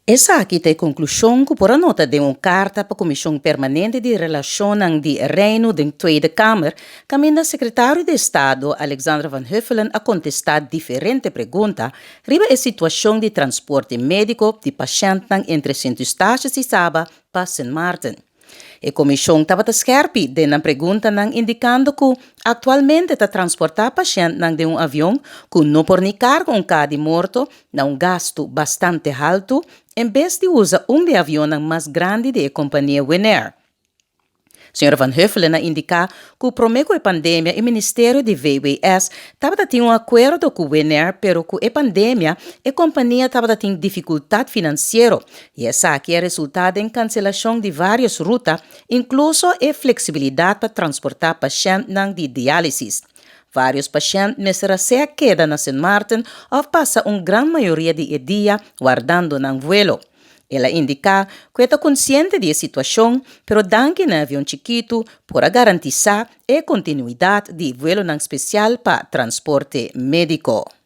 Esaki ta e konklushon ku por a nota den un karta pa Komishon Permanente di Relashonnan di Reino den Tweede Kamer, kaminda Sekretario di Estado Alexandra van Huffelen a kontestá diferente pregunta riba e situashon di transporte médiko di pashèntnan entre Sint Eustatius i Saba pa Sint Maarten. E komishon tabata skèrpi den nan preguntanan indikando ku aktualmente ta transportá pashèntnan den un avion ku no por ni karga un kaha di morto na un gastu bastante haltu en bes di usa un di e avionnan mas grandi di e kompania Winair. Señor Van Huffelen a indiká ku promé ku e pandemia e ministerio di VWS tabata tin un akuerdo ku Winair pero ku e pandemia e kompania tabata tin difikultat finansiero i esaki a resultá den kanselashon di vários ruta inkluso e fleksibilidat pa transportá pashèntnan di diálisis. Vários pashènt mester a sea keda na Sint Maarten òf pasa un gran mayoria di e dia wardando nan vuelo. El a indiká ku e ta konsiente di e situashon, pero danki na e avion chikitu por a garantisá e kontinuidat di vuelonan spesial pa transporte médiko.